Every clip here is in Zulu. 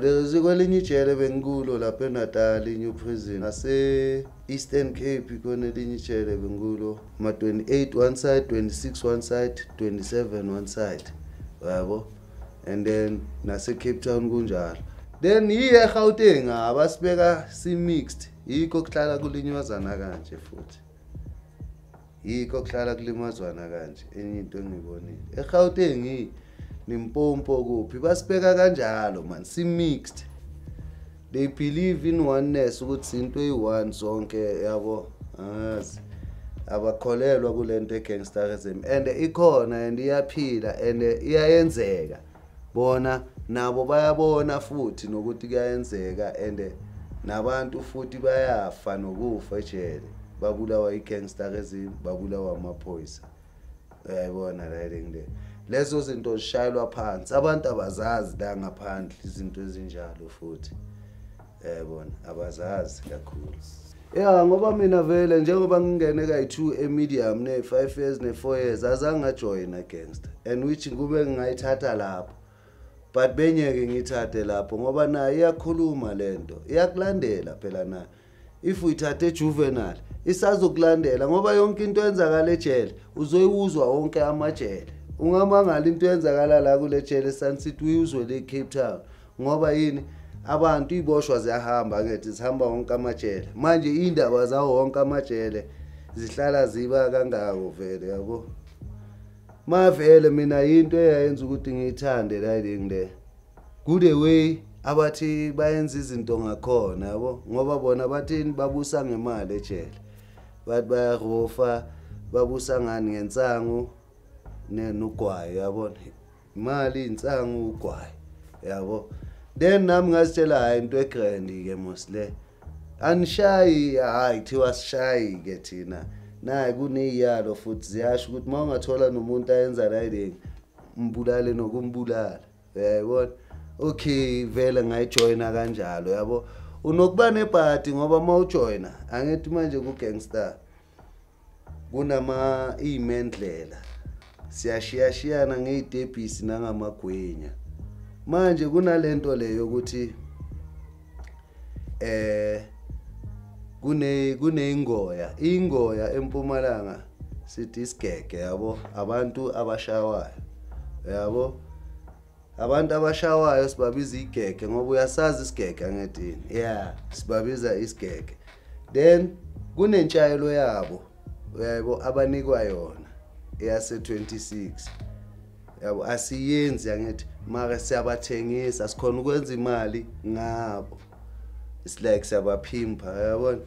There's kwelinye ijele bengikulo lapha eNatal, New Prison ase Eastern Cape, khona elinye ijele bengikulo ma 28 one side, 26 one side, 27 one side, yabo. And then nase Cape Town kunjalo. Then yiye eGauteng abasibeka si mixed, yikho kuhlala kulinyazana kanje, futhi yikho kuhlala kulimazwana kanje. Enye into engiyibonile eGauteng, Limpopo, kuphi, basibeka kanjalo man, si mixed. They believe in oneness, ukuthi into eyi-one sonke, yabo. Angazi, abakholelwa kulento e-gangsterism, and ikhona and iyaphila and iyayenzeka. Bona nabo bayabona futhi nokuthi kuyayenzeka, and nabantu futhi bayafa nokufa ejele, babulawa i-gangsterism, babulawa amaphoyisa, uyayibona la le. Lezo zinto zishayelwa phansi, abantu abazazi la ngaphandle izinto ezinjalo futhi, yayibona, abazazi kakhulu. Ya, ngoba mina vele njengoba ngingene kayi-2 e-medium, ne-5 years ne-4 years, azange ngajoyina gangster, and which kube ngingayithatha lapho, but benyeke ngiyithathe lapho ngoba nayo iyakhuluma lento, iyakulandela phela nayo. If uyithathe juvenile, isazokulandela, ngoba yonke into eyenzakala ejele uzoyiwuzwa wonke amajele. Ungamangala into eyenzakala la kule jele eSun City, uyuzwe le Cape Town. Ngoba yini? Abantu iboshwa ziyahamba, ngithi zihamba wonke amajele. Manje indaba zawo wonke amajele zihlala ziba kangako vele, yabo. Mavele mina into eyayenza ukuthi ngiyithande la le, good way abathi bayenza izinto ngakhona, yabo, ngoba bona bathini? Babusa ngemali ejele, bathi bayarofa. Babusa ngani? Ngensangu nogwayi, yabona, imali, insangu, ugwayi, yabo. Then nami ngazitshela, hayi, into e-grand ke mos le. Anishayi? Hayi, kuthiwa sishayi ke thina. Nayi kuneyiyalo futhi ziyasho ukuthi uma ungathola nomuntu ayenza riding, mbulale nokumbulala, uyayibona. Okay, vele ngayijoyina kanjalo, yabo. Unokuba nebhadi ngoba uma ujoyina, angithi manje ku-gangster kunama iy'mendlela, siyashiyashiyana ngey'tebhisi nangamagwinya. Manje kunalento leyo yokuthi kuneyingoya, ingoya empumalanga sithi isigege, yabo, abantu abashawayo, yabo. Abantu abashawayo sibabiza igege, ngoba uyasazi isigege, angedini? Yeah, sibabiza isigege. Then kunentshayelo yabo, uyaybo, abanikwa yona eyase 26, yabo. Asiyenzi, angithi, mara siyabathengisa, sikhona ukwenza imali ngabo. It's like siyabaphimpa, yabona,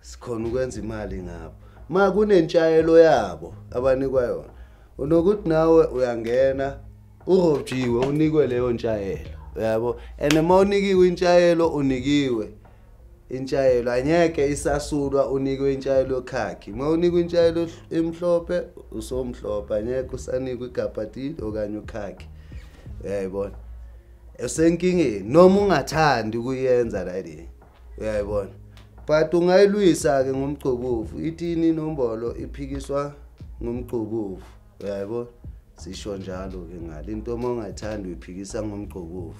sikhona ukwenza imali ngabo. Ma kunentshayelo yabo abanikwa yona, unokuthi nawe uyangena urojiwe, unikwe leyo ntshayelo, yabo. And uma unikiwe intshayelo, unikiwe intshayelo, anyeke isasulwa. Unikwe intshayelo khakhi, uma unikwe intshayelo emhlophe, usomhlophe, anyeke usanikwe igabadini okanye ukhakhi, uyayibona. Usenkingeni noma ungathandi ukuyenza la le, uyayibona, but ungayilwisa ke ngomgcobovu. Ithini inombolo? Iphikiswa ngomgcobovu, uyayibona. Sisho njalo ke ngale into, uma ungathandi uyiphikisa ngomgcobovu.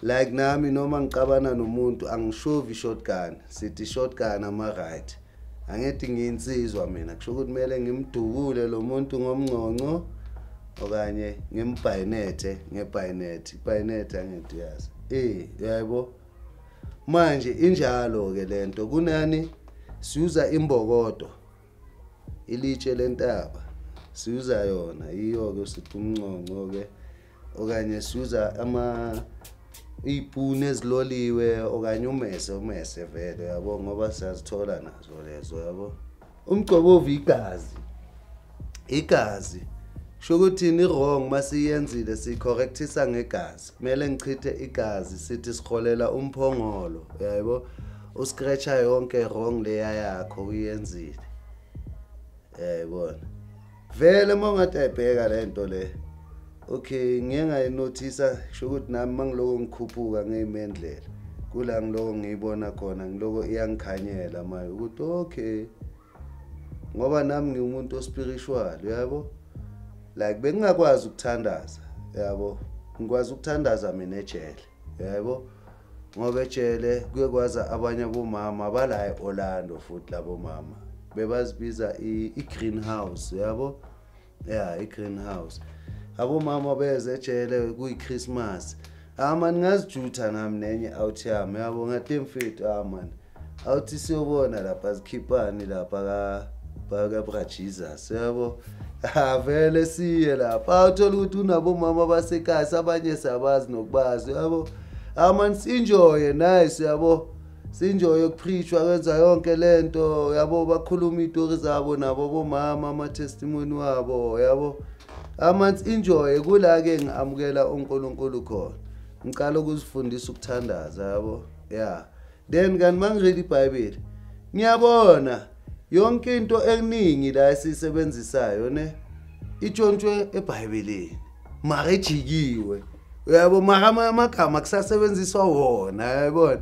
Like nami noma ngixabana nomuntu, angishovi shotgun, sithi shotgun ama right, angithi ngiyinsizwa mina, kusho ukuthi kumele ngimdubule lo muntu ngomngconco okanye ngimbhayinethe ngebhayinethi. Ibhayinethi, angithi yazi, yabo. Manje injalo ke lento. Kunani siyuza imbokodo, ilitshe lentaba, siyuza yona, iyo ke sithi umnconco ke, okanye siyuza ama iy'puni eziloliwe okanye umese, umese vele, yabo, ngoba siyazithola nazo lezo, yabo. Umgcobovu igazi, igazi kusho ukuthi ni wrong masiyenzile, sicorrectisa ngegazi. Kumele ngichithe igazi, sithi siholela umphongolo, yabo, uscratcha yonke wrong leya yakho uyenzile, yayibona. Vele uma ungathi ayibheka lento le, okay, ngiye ngayinothisa, kusho ukuthi nami mangiloko ngikhuphuka ngeyimendlela, kula ngiloko ngiyibona khona, ngiloko iyangikhanyela manje ukuthi okay, ngoba nami ngiwumuntu ospiritual, yabo. Like bengingakwazi ukuthandaza, yabo. Ngikwazi ukuthandaza mina ejele, yebo, ngoba ejele kuye kwaza abanye abomama bala eOrlando futhi labo mama bebazibiza i-greenhouse, yabo, yeah, i-greenhouse. Abomama beze ejele kuyi-Christmas. Ah man, ngazijutha nami nenye out yami, yabo, ngathi mfethu, ah man, awuthi siyobona lapha zikhiphani lapha ka Bra Jesus, yabo. Ah vele siye lapha, awuthola ukuthi unabomama basekhaya abanye siyabazi nokubazi, yabo. Ah man, si-enjoy nice, yabo, si-enjoy ukupreachwa, kwenza yonke lento, yabo, bakhuluma izitori zabo nabo bomama, ama testimony wabo, yabo. Ah man, enjoy kula ke ngiamukela uNkulunkulu khona, ngicala ukuzifundisa ukuthandaza, yabo, yeah. Then kanti mangiread iBhayibheli ngiyabona yonke into eningi la esisebenzisayo ne itshontshwe eBhayibhelini, mara ejikiwe, uyabo, mara amagama kusasebenziswa wona, yabona.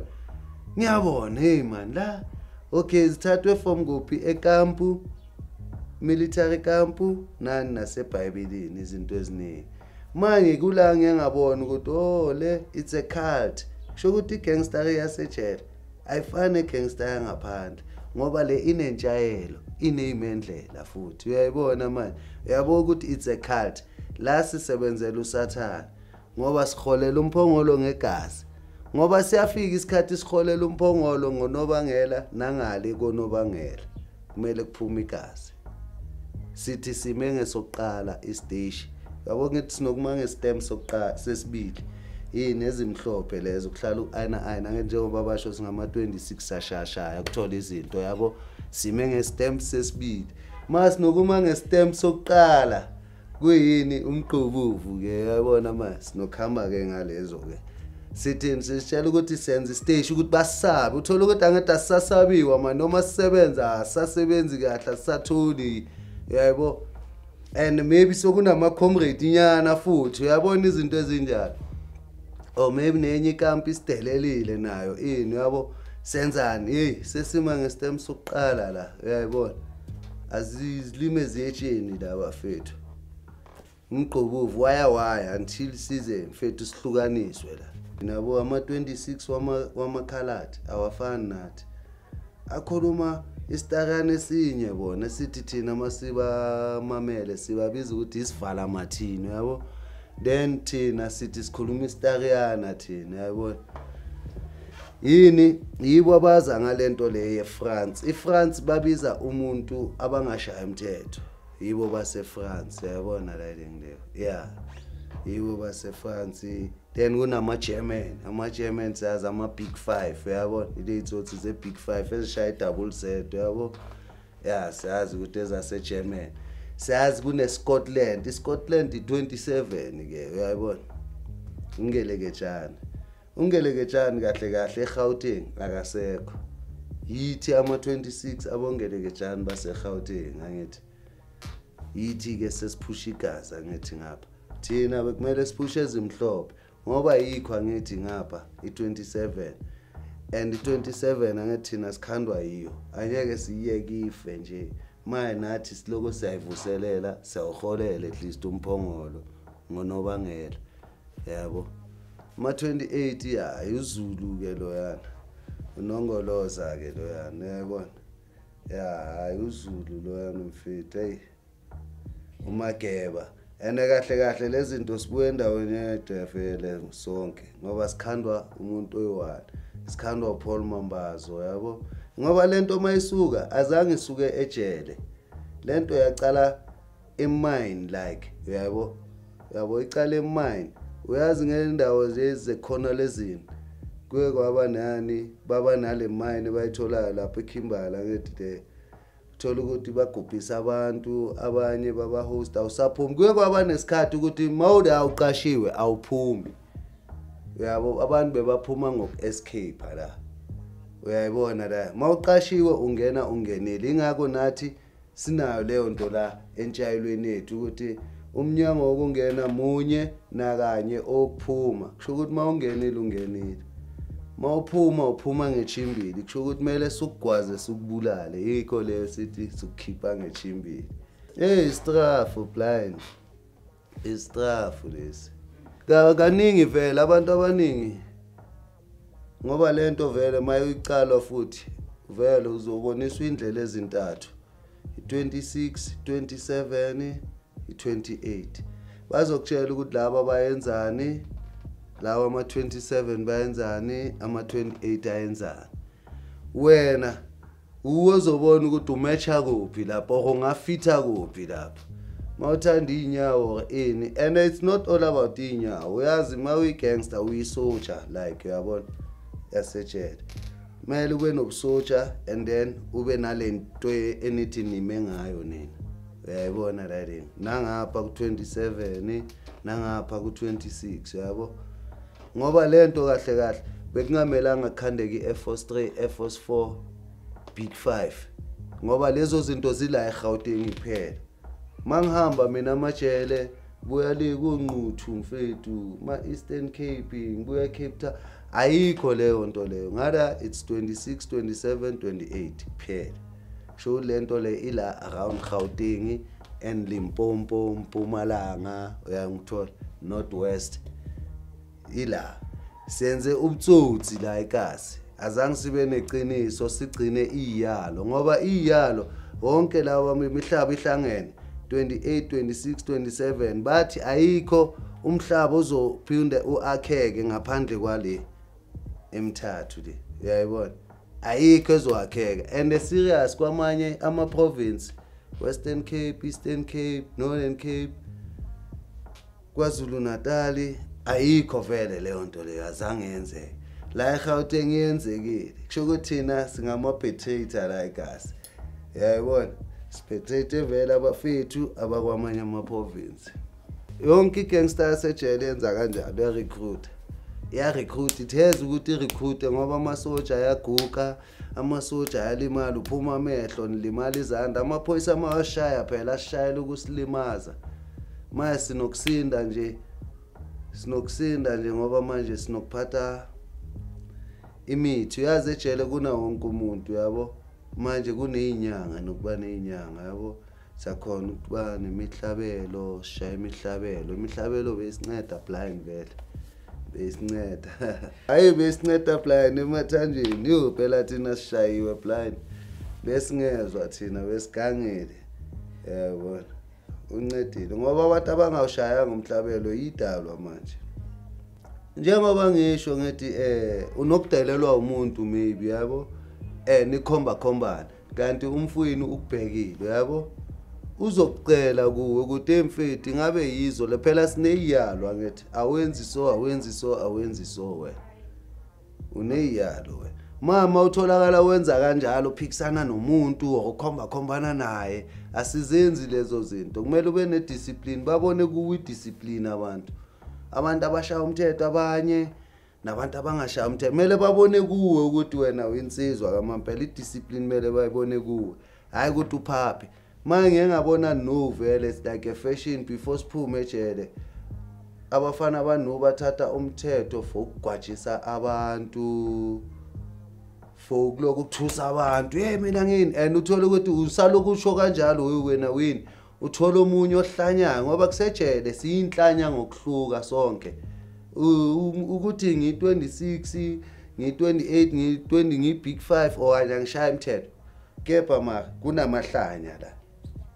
Ngiyabona, hey man, la okay, zithathwe from kuphi, ekampu, military camp, nani naseBhayibhelini izinto eziningi. Manje kula ngiyabona ukuthi oh le it's a cult, kusho ukuthi igangster yasejele ayifani negangster yangaphandle, ngoba le inentshayelo, ineyimendlela futhi, uyayibona manje, uyabona ukuthi it's a cult. La sisebenzela uSathane ngoba siholela umphongolo ngegazi, ngoba siyafika isikhathi siholela umphongolo ngonobangela nangale konobangela kumele kuphume igazi. Sithi sime ngesokuqala isiteshi, yabo, ngithi sinokuma ngestem sokuqala sesibili, yini ezimhlophe lezo kuhlala uayina ayina, njengoba basho singama 26 sashashaya ukuthola izinto, yabo. Sime ngestem sesibili, masinokuma ngestem sokuqala kuyini umgqubuvu ke, yabona manje sinokuhamba ke ngalezo ke. Sithi sisitshela ukuthi senze isiteshi ukuthi basabe, uthola ukuthi angathi asisasabiwa manje, noma sisebenza asasebenzi kahle, asisatholi, yabo, and maybe sokunama comrade inyana futhi, uyabona izinto ezinjalo, or maybe nenye ikampi isidelelile nayo ini, yabo, senzani, hey sesima ngestem sokuqala la, uyayibona, azilime ziyetsheni la bafethu, umgqubuvu waya waya until size mfethu sihlukaniswe la, nabo ama 26 wamakhaladi awafani nathi, akhuluma isitakane esinye bona sithi thina masiba mamele sibabiza ukuthi isivala mathini, yabo. Then thina sithi sikhuluma isitakana thina, yabona. Yini yibo abaza ngalento le yeFrance, iFrance babiza umuntu abangashaya umthetho, yibo baseFrance, yabona la leyo, yeah, yibo baseFrance. Then kunama German, ama German siyazi ama Big 5, uyabona iletsotsi ze Big 5 ezishaya double Z, uyabo, yeah, siyazi ukuthi ezase German. Siyazi kune Scotland, iScotland i27 ke, uyayibona, ungeleketshana, ungeleketshana kahle kahle eGauteng akasekho, yithi ama 26 abongeleketshana baseGauteng, angithi yithi ke sesiphusha igazi, angithi ngapha thina bekumele siphushe ezimhlophe ngoba yikho, angithi ngapha i27 and i27 angithi thina sikhandwa yiyo, angeke siyeke ife nje manje, nathi siloko siyayivuselela, siyawuholela at least umphongolo ngonobangela, yabo. Ma 28 ya uZulu ke loyana, unongoloza ke loyana, uyabona, ya hayi uZulu loyana mfethu, hey umageba. Ene kahle kahle lezi zinto sibuye endaweni yedwa vele sonke, ngoba sikhandwa umuntu oyi-one, sikhandwa uPaul Mambazo, yabo, ngoba lento mayisuka azange isuke ejele, lento yaqala emine like, uyabo, uyabo icala emine, uyazi ngendawo zekhona lezini kuye kwaba nani, baba nale mine bayitholayo lapha eKimberley, ngithi le thola ukuthi bagubhisa abantu, abanye baba host awusaphumi, kuye kwaba nesikhathi ukuthi mawude awuqashiwe awuphumi, uyabo, abantu bebaphuma ngoku-escape la, uyayibona la, mawuqashiwe ungena ungenile. Ingakho nathi sinayo leyo nto la entshayelweni yethu ukuthi umnyango wokungena munye nakanye okuphuma, kusho ukuthi mawungenile ungenile, mawuphuma uphuma ngechimbili, kusho ukuthi kumele sukugwaze sukubulale, yikho leyo sithi sukukhipha ngechimbili. Hey, istrafu blind, istrafu lesi. Kaningi vele abantu abaningi ngoba lento vele mayuyicalwa futhi vele uzoboniswa indlela ezintathu, i-26, 27, i-28. Bazokutshela ukuthi laba bayenzani, lawa ama-27 bayenzani, ama-28 ayenzani. Wena uwozobona ukuthi umatcha kuphi lapho or ungafitha kuphi lapho. Mawuthanda iy'nyawo or ini, and it's not all about iy'nyawo. Uyazi uma uyi-gangster uyisoja, like uyabona yasejele kumele ube nobusoja and then ube nale nto enithi nime ngayo nina, uyayibona la nangapha ku-27 nangapha ku-26, uyabo. Ngoba lento kahle kahle bekungamelanga kukhandeke i-Air Force 3, Air Force 4, Big 5, ngoba lezo zinto zila eGauteng kuphela. Mangihamba mina amajele buya le kuNquthu mfethu, ma Eastern Cape, ngibuya Cape Town, ayikho leyo nto leyo. Ngala it's 26, 27, 28 kuphela. Sho lento le ila around Gauteng and Limpopo, Mpumalanga, uyangithola, North West. Ila senze ubutsotsi la ekasi, azange sibe neqiniso, sigcine iyalo ngoba iyalo wonke lawa imihlaba ihlangene 28, 26, 27 bathi ayikho umhlaba ozophinde uakheke ngaphandle kwale emithathu le, uyayibona, ayikho ezowakheka. And serious kwamanye ama province, Western Cape, Eastern Cape, Northern Cape, KwaZulu Natal, ayikho vele leyo nto leyo, azange yenzeke. La eGauteng yenzekile, kusho ukuthi thina singama-potato la ekasi, uyayibona, siphethe vele abafethu abakwamanye ama-province. Yonke i-gangster yasejele yenza kanjalo, iya-recruit, iya-recruit, it has ukuthi i-recruit ngoba amasoja ayaguga, amasoja ayalimala, uphuma amehlo, nilimala izandla, amaphoyisa amawashaya phela asishayela ukusilimaza. Manje sinokusinda nje, sinokusinda nje ngoba manje sinokuphatha imithi. Uyazi ejele kuna wonke umuntu, yabo. Manje kuneyinyanga nokuba neyinyanga, yabo, siyakhona ukuba nemihlabelo, sishaya imihlabelo. Imihlabelo besinceda blind vele, besinceda hayi besinceda blind emathanjeni. Yo phela thina sishayiwe blind, besingezwa thina, besigangile, yabona. Uncedile ngoba abantu abangawushayanga umhlabelo yidalwa manje. Njengoba ngisho ngithi unokudelelwa umuntu maybe, yabo, nikhomba khombana, kanti umfuyini ukubhekile, yabo, uzokucela kuwe ukuthi mfethu ngabe yizo le, phela sineyiyalo ngithi awenzi so, awenzi so, awenzi so, wena uneyiyalo wena. Mama utholakala wenza kanjalo, phikisana nomuntu okukhomba khombana naye, asizenzi lezo zinto. Kumele ube nediscipline, babone kuwe idiscipline abantu. Abantu abashaya umthetho abanye nabantu abangashaya umthetho kumele babone kuwe ukuthi wena uyinsizwa kamampela. Idiscipline kumele bayibone kuwe, hayi ukuthi uphaphe. Manje ngeke ngabona no vele, it's like a fashion before siphume ejele. Abafana abano bathatha umthetho for ukugwajisa abantu, for ukuloku ukuthusa abantu, hey mina ngini, and uthola ukuthi usaloku usho kanjalo wena wini, uthola omunye ohlanyayo ngoba kusejele siyinhlanya ngokuhluka sonke. Ukuthi ngi-26, ngi-28, ngi-20, ngi-big 5 or angishaya umthetho, kepha mara kunamahlanya la,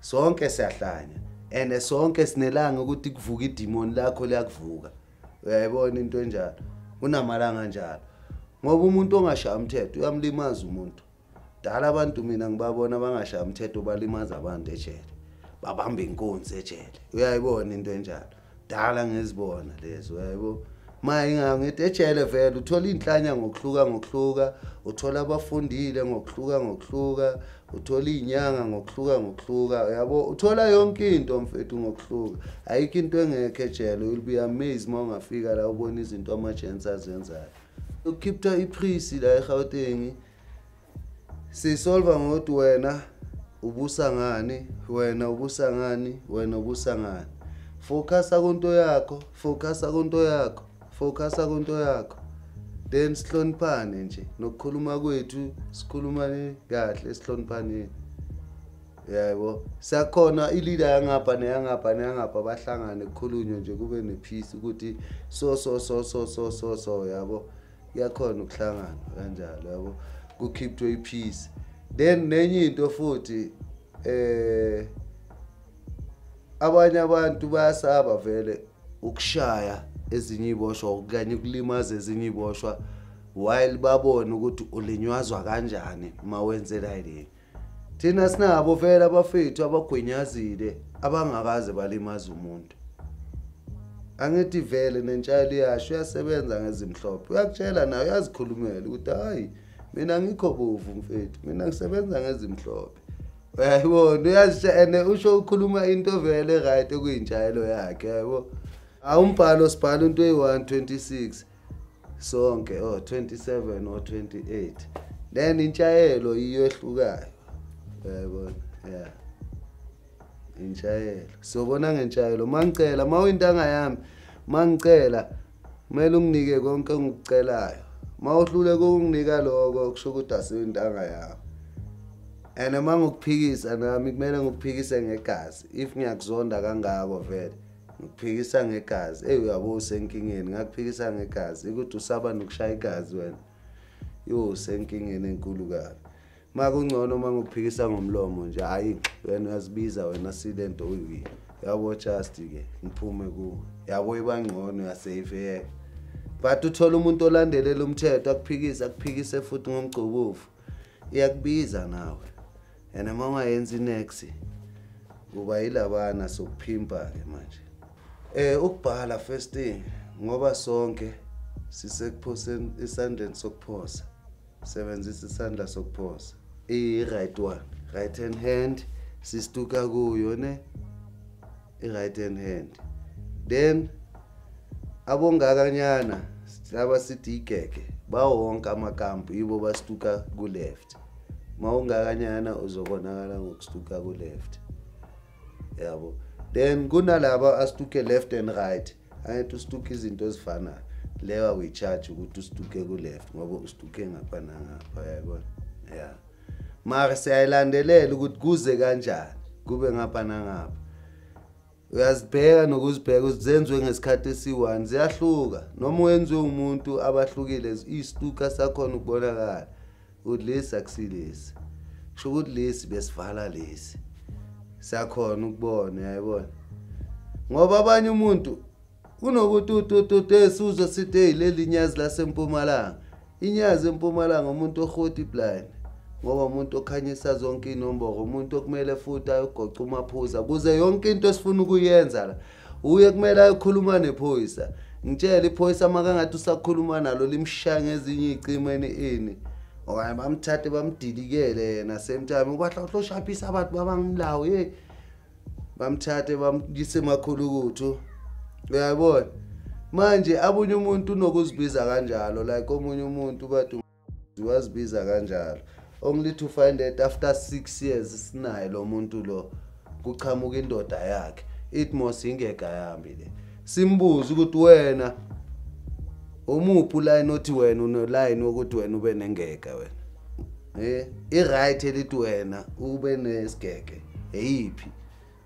sonke siyahlanya and sonke sinelanga ukuthi kuvuka idemon lakho liyakuvuka, uyayibona into enjalo. Kunamalanga njalo ngoba umuntu ongashaya umthetho uyamlimaza umuntu. Dala abantu mina ngibabona abangashaya umthetho balimaza abantu ejele, babamba inkunzi ejele, uyayibona into enjalo. Dala ngizibona lezo, uyayibona. Maye ngithi ejele vele uthola inhlanya ngokuhluka ngokuhluka, uthola abafundile ngokuhluka ngokuhluka, uthola izinyanga ngokuhluka ngokuhluka, uyabo, uthola yonke into mfethu ngokuhluka. Ayikho into engekho ejele. You'll be amazed uma ungafika la ubona izinto ama-gents azenzayo. Ukukhipha iprisi la eGauteng sisolva ngokuthi wena ubusa ngani, wena ubusa ngani, wena ubusa ngani. Focusa kunto yakho, focusa kunto yakho, focusa kunto yakho, then sihloniphane nje nokukhuluma kwethu, sikhulumane kahle, sihloniphaneni. Yabo, siyakhona i-leader yangapha neyangapha neyangapha, bahlangane kukhulunywe nje, kube ne-peace ukuthi so so so so so so so, yabo. Kuyakhona ukuhlangana kanjalo, yabo, kukhipwe i-peace. Then nenye into futhi, abanye abantu bayasaba vele ukushaya ezinye iboshwa okanye ukulimaza ezinye iboshwa, while babone ukuthi ulinywazwa kanjani uma wenzela yini. Thina sinabo vele abafethu abagwinyazile abangakaze balimaza umuntu. Angithi vele nentshayelo iyasho, uyasebenza ngezimhlophe, uyakutshela naye, uyazikhulumela ukuthi hayi, mina ngikho bovu mfethu, mina ngisebenza ngezimhlophe. Uyayibona, uyazisho and usho ukhuluma into vele right okuyintshayelo yakhe, yabo. Awumbhalo sibhala into eyi-1 26 sonke, or 27 or 28, then intshayelo iyo ehlukayo, uyayibona. Yeah, intshayelo sobona ngentshayelo. Mangicela mawuyintanga yami, mangicela kumele unginike konke engikucelayo. Mawuhlule ukunginika lokho, kusho ukuthi asiyintanga yami. And uma ngikuphikisa nami kumele ngikuphikise ngegazi. If ngiyakuzonda kangako vele ngikuphikisa ngegazi, eyi uyabo usenkingeni, ngakuphikisa ngegazi ukuthi usaba nokushaya igazi wena, yo usenkingeni enkulu kabi. Makungcono uma ngikuphikisa ngomlomo nje, hayi wena uyazibiza wena silento uyi, yabo, just ke ngiphume kuwe, yabo, iba ngcono, uyasave. But uthola umuntu olandelela umthetho, akuphikise akuphikise futhi ngomgcobovu, iyakubiza nawe. And uma ungayenzi next kuba yilabana sokuphimpa ke manje. Ukubhala first thing, ngoba sonke sisekuphoseni isandleni sokuphosa, sebenzisa isandla sokuphosa, i-right one, right hand hand sistuka kuyo ne i-right hand hand. Then abongakanyana laba sithi igege bawonke amakampu yibo bastuka ku-left. Mawungakanyana uzobonakala ngokustuka ku-left, yabo. Then kunalaba astuke left and right, angithi ustuke izinto ezifanayo, leyo akuyi-charge ukuthi ustuke ku-left ngoba ustuke ngapha nangapha, yayibona. Yeah, mara siyayilandelela ukuthi kuze kanjani kube ngapha nangapha. Uyazibheka nokuzibheka zenziwe ngesikhathi esi-1, ziyahluka noma wenziwe umuntu abahlukile, isituka sakhona ukubonakala ukuthi lesi akusilesi, kusho ukuthi lesi besivala lesi, siyakhona ukubona, uyayibona. Ngoba abanye umuntu kunokuthi utututu esuzwe sithi hey leli nyazi lasempumalanga, inyazi empumalanga umuntu ohoti blind, ngoba umuntu okhanyisa zonke inomboro, umuntu okumele futhi ayogoqa umaphuza kuze yonke into esifuna ukuyenza la uye kumele ayokhuluma nephoyisa. Ngitshela iphoyisa makangathi usakhuluma nalo limshaya ngezinye iy'cimeni ini, okanye bamthathe bamdilikele yena same time ukwahlohloshapisa abantu babangumlawo, hey bamthathe bamyise emakhulukuthu, uyayibona. Manje abunye umuntu unokuzibiza kanjalo, like omunye umuntu bathi wazibiza kanjalo, only to find that after 6 years sinaye lo muntu lo, kuchamuka indoda yakhe, it must ingeka yami le. Simbuze ukuthi wena umuphi uline othi wena unoline wokuthi wena ube nengeka wena, i-right elithi wena ube nesigege eyiphi,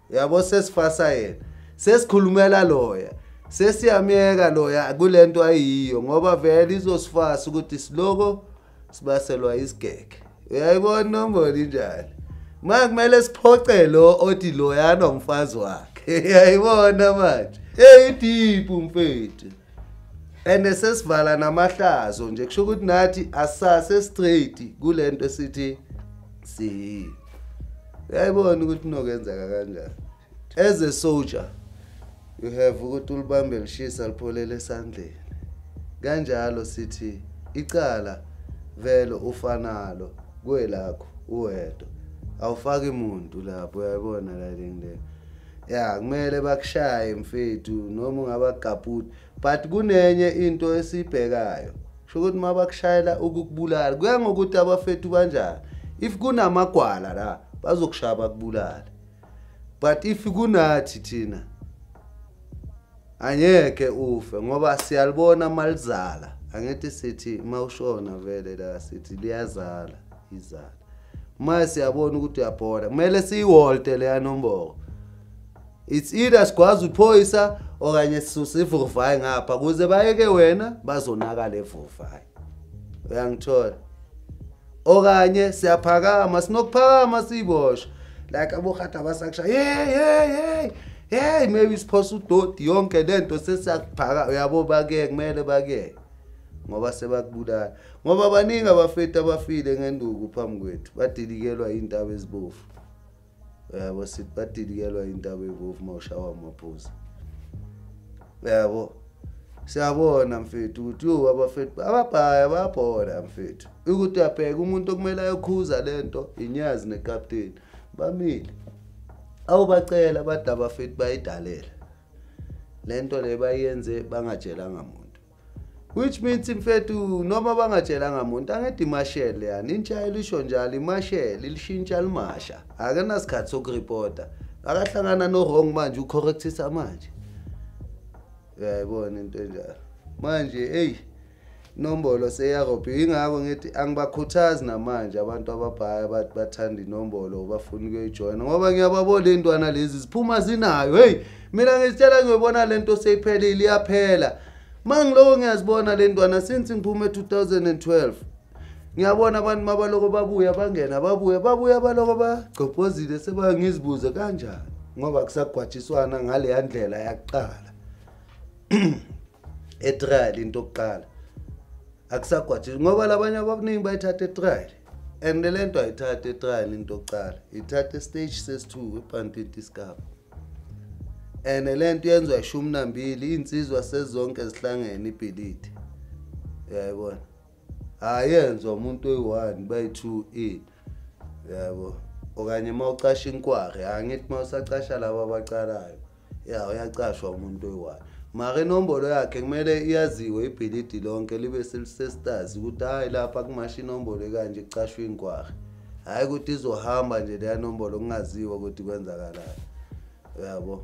yabo. Sesifasa yena, sesikhulumela loya, sesiyamyeka loya kulento ayiyo, ngoba vele izosifasa ukuthi siloko sibaselwa isigege, uyayibona nombolo injani. Manje kumele siphoce lo othi loyana umfazi wakhe, uyayibona manje, hey deep mfethu. And sesivala namahlazo nje, kusho ukuthi nathi asase straight kulento esithi si, uyayibona ukuthi nokwenzeka kanjani. As a soldier you have ukuthi ulibambe lishisa lipholele esandleni kanjalo, sithi icala vele ufanalo kwelakho uwedwa, awufaki umuntu lapho, uyayibona la le. Ya kumele bakushaye mfethu noma ungabagaputi, but kunenye into esibhekayo, kusho ukuthi mabakushayela ukukubulala kuya ngokuthi abafethu kanjani. If kunamagwala la bazokushaya bakubulala, but if kunathi thina angeke ufe ngoba siyalibona malizala. Angithi sithi mawushona vele la sithi liyazala izala, Manje siyabona ukuthi uyabhora, kumele siyiwolte leya nombolo. It's either sigwaza uphoyisa okanye sisuse ivurvayi ngapha ukuze bayeke wena bazonakala evurvayi. Uyangithola? Okanye siyaphakama, sinokuphakama siyiboshwe. Like abohata abasakusha, hey hey hey hey, maybe siphosa udoti yonke lento sesiyakuphaka, uyabo bakeke, kumele bakeke ngoba sebakubulala. Ngoba baningi abafethu abafile ngenduku phambi kwethu, badilikelwa intaba ezibovu. Uyabo, sithi badilikelwa intaba ezibovu mawushawa amaphuza. Uyabo, siyabona mfethu ukuthi yo abafethu ababhaya bayabhora mfethu. Ukuthi uyabheka umuntu okumele ayokhuza lento inyazi nekapteni bamile. Awubacela bathi abafethu bayidalela lento le, bayenze bangatshelanga muntu. Which means mfethu noma bangatshelanga muntu angede imashele yani, intshayelo isho njalo, imashele ilishintsha limasha, akenasikhathi sokuripota, akahlangana no wrong manje ucorrectisa manje. Uyayibona into enjalo manje. Hey, inombolo seyarobhi. Ingakho ngithi angibakhuthazi namanje abantu ababhaya bathi bathanda inombolo bafuna ukuyijoyina, ngoba ngiyababona intwana lezi ziphuma zinayo. Hey, mina ngizitshela ngiyobona lento seyiphelile, iyaphela. Mangiloko ngiyazibona le ntwana since ngiphume 2012. Ngiyabona abantu mabaloko babuya bangena babuya babuya baloko bagcobhozile, sebangizibuze kanjani ngoba kusagwatshiswana ngale ndlela yakuqala. Etrial into yokuqala akusagwatshiswa ngoba labanye abaningi bayithatha etrial, and le nto ayithatha etrial into yokuqala, ithatha stage sesi-2 eBhantiti Scarp. And le nto yenziwa 12 insizwa sezonke zihlangene ibhilidi. Uyayibona, ayenzwa umuntu oyi-1 bayi-2 in, yabo. Okanye uma ucasha inkwari, angithi uma usacasha laba abacalayo, ya uyacashwa umuntu oyi-1. Mara inombolo yakhe kumele iyaziwe ibhilidi lonke libe selisestazi ukuthi hayi lapha kumasha inombolo ekanje kucashwa inkwari. Hhayi ukuthi izohamba nje leya nombolo kungaziwa ukuthi kwenzakalani. Uyabo?